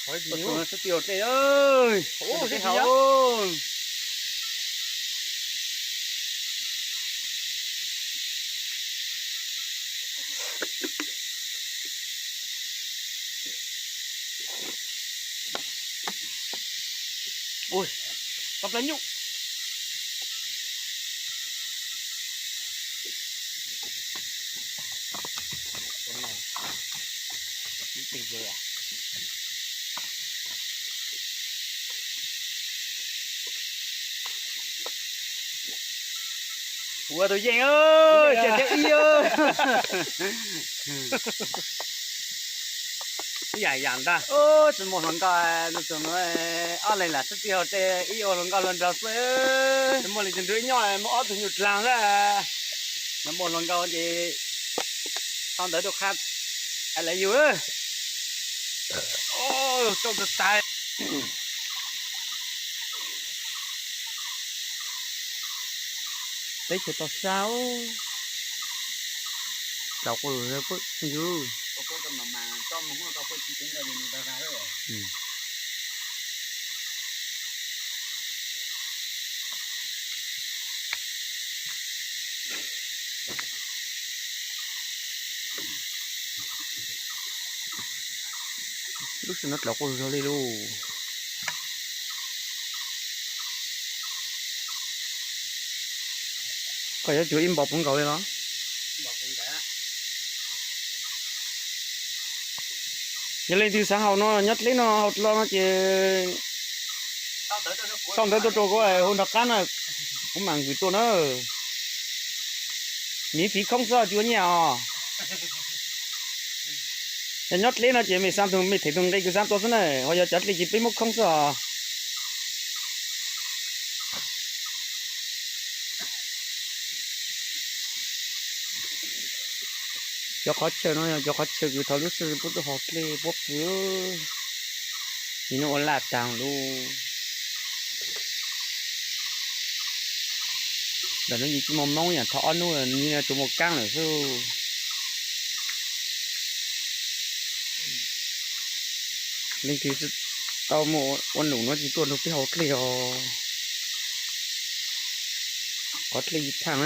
Tus no sab ti ua dlej, ua dlej hau. Ua, tau plab nyuj. Ua tus yeej, cia thiab ib. Ib yam yam ntag. Tsis muaj hluas nkauj, tus no ob leeg lam sib txig hau dlej ib ua hluas nkauj hluas nraug xwb. Tsis muaj leej twg nrog ib nyob, muaj ob tug nyuj dlaag xwb. Nov muaj hluas nkauj ces tau ntawv tuaj qha, I love you. Tau tag tag. Teb chaws toj sab, tsaus quaj lug phooj ywg. Lub sij hawm no tsaus quaj zog li lauj. Koj yuav tsum ib npaus puv nkaus li los? Yog leej twg xav haus no nyob dleb no haus los no ces sau ntawv tuaj rau kuv hu nrog qab na, kuv mam nkwm tuaj na. Miv fiv khoob xwb tsis ua nyiaj os. Yog nyob dleb no ces mej xav tug mej them tug nqi kws xav tua xwb na, ho yog cov dlej ces peb muab khoob xwb os. Cov qhov chaw no yog cov qhov chaw kws thaum lub sij hawm puab tuaj haus dlej puab pw, yus nub ua laj taag lub. Ntawm no yus tsis muaj moob, yam thaum ob nub yus tsuas muaj kaab lawm xwb. Leej twg tsis tau muaj ua num no tsis tuaj nrug peb haus dlej os. Qhov dlej ib thaaj,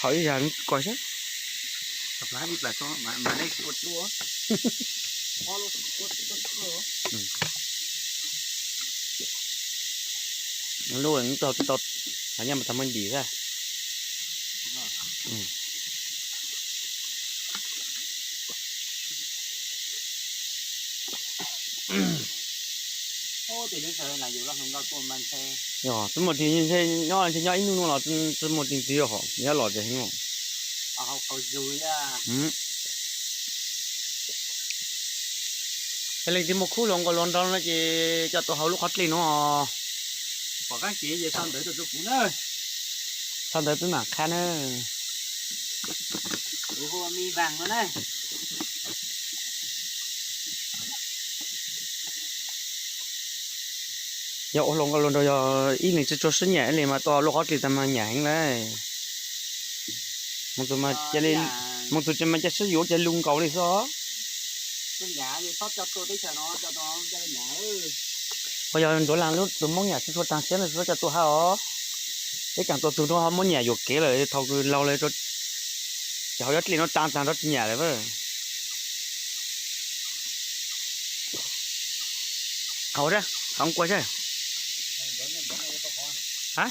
haus ib zag ko sab. Lub tau tsis tau, hais nyab mas tau muaj ntim xwb. Yog tsis muaj tis nyob, nyob ib nub no los tsis muaj tis ntxiv hom nyob los ces heev. Yog leej twg muaj khub hluas nkauj hluas nraug no ces coj tuaj haus lub qhov dlej no. Sau ntawv peb mam qha na. Yog ua hluas nkauj hluas nraug yog ib leeg tsis tshua sib nyam ib leeg mas tuaj lub qhov dlej tag mas nyam heev lawm. Mus txug mas cia li, mus txug ces mas cia sib yuav cia lug nkaus li xwb. Ho yog ntsuav laag lub tus moob nyam tsis tshua taag siab no tsis txhob coj tuaj hab os. Peb caam tuaj txug rau ho muab nyam yuam kev lawm thaum kws laug lawm, ces ho yuav dlej no taa taag rov tsis nyam lawm. Haus, haus kua sab. Ha?